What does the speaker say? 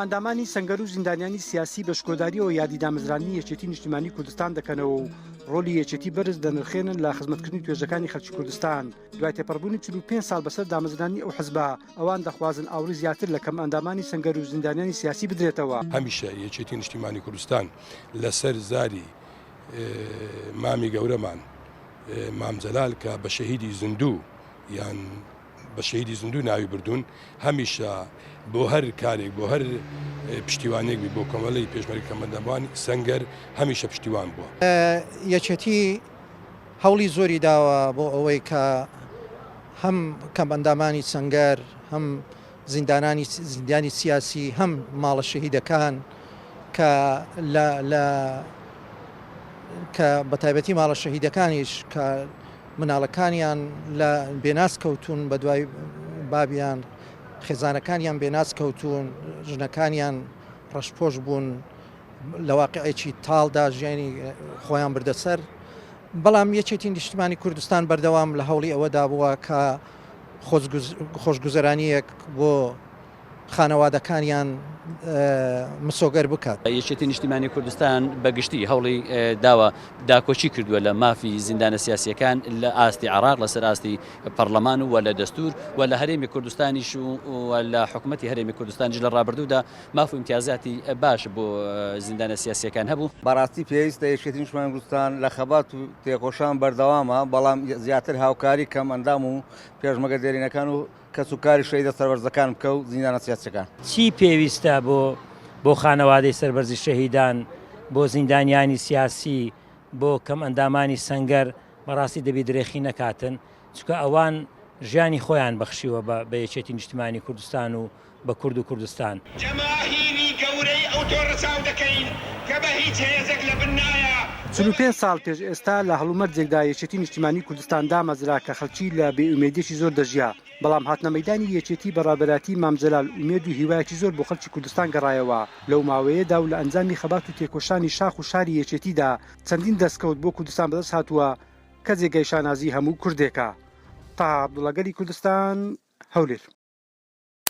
کەمئەندامانی سەنگەر و زیندانیانی سیاسی بە شکۆدارییەوە یادی دامەزراندنی یەکێتی نیشتیمانی کوردستان دەکەنەوە و ڕۆلی یەکێتی بەرز دەنرخێنن لە خزمەتکردنی توێژەکانی خەلکی کوردستان. دوای تێپەڕبوونی 45 ساڵ بەسەر دامەزراندنی ئەو حزبە، ئەوان دەخوازن ئاوڕی زیاتر لە کەمئەندامانی سەنگەر و زیندانیانی سیاسی بدرێتەوە. هەمیشە یەکێتی نیشتیمانی کوردستان لەسەر زاری مامی گەورەمان مام جەلال کە بە شەهیدی زیندوو یان بە شەهیدی زیندوو ناوی بردوون، هەمیشە بۆ هەر کارێک بۆ هەر پشتیوانێک بی بۆ کۆمەڵی پێشمەرگە کەمئەندامان سەنگەر هەمیشە پشتیوان بووە. یەکێتی هەوڵی زۆری داوە بۆ ئەوەی کە هەم کەمئەندامانی سەنگەر هەم زیندانانی زیندانی سیاسی هەم ماڵە شەهیدەکان کە لە لە کە بە تایبەتی ماڵە شەهیدەکانیش کە مناڵەکانیان لە بێناز کەوتون بە دوای بابیان خێزانەکانیان بێناز کەوتون ژنەکانیان ڕەشپۆش بوون لە واقعێکی تاڵدا ژیانی خۆیان بردە سەر بەڵام یەکێتی نیشتمانی کوردستان بەردەوام لە هەوڵی ئەوەدا بووە کە خۆشگوزەرانییەک بۆ خانەوادەکانیان مسۆگەر بکات. یەکێتی نیشتیمانی کوردستان بە گشتی هەوڵی داوە داکۆکی کردووە لە مافی زیندانە سیاسییەکان لە ئاستی عێراق لەسەر ئاستی پەڕلەمان و لە دەستور و لە هەرێمی کوردستانیش و لە حکومەتی هەرێمی کوردستانیش لە ڕابردوودا ماف و ئیمتیازاتی باش بۆ زیندانە سیاسییەکان هەبوو. بەڕاستی پێویستە یەکێتی نیشتمانی کوردستان لە خەبات و تێکۆشان بەردەوامە، بەڵام زیاتر هاوکاری کەمئەندام و پێشمەرگە دێرینەکان و کەسوکاری شەهیدە سەربەرزەکان بکە و زیندانە سیاسیەکان. چی پێویستە بۆ بۆ خانەوادەی سەربەرزی شەهیدان، بۆ زیندانیانی سیاسی، بۆ کەمئەندامانی سەنگەر، بەڕاستی دەبی درێخی نەکاتن، چونکە ئەوان ژیانی خۆیان بەخشیوە بە بە یەکێتی نیشتمانی کوردستان و بە کورد و کوردستان. جەماهیری گەورەی ئەوتۆ ڕەچاو دەکەین کە بە هیچ هێزێک لە بن نایە. 45 ساڵ پێش ئێستا لە هەڵومەرجێکدا یەکێتی نیشتیمانی کوردستان دامەزرا کە خەڵکی لە بێئومێدیەکی زۆر دەژیا، بەڵام هاتنە مەیدانی یەکێتی بە ڕابەرایەتی مام جەلال ئومێد و هیوایەکی زۆر بۆ خەڵکی کوردستان گەڕایەوە، لەو ماوەیەدا و لە ئەنجامی خەبات و تێکۆشانی شاخ و شاری یەکێتیدا چەندین دەستکەوت بۆ کوردستان بەدەست هاتووە کە جێگای شانازی هەموو کوردێکە. تەها عەبدوڵا گەلی کوردستان، هەولێر.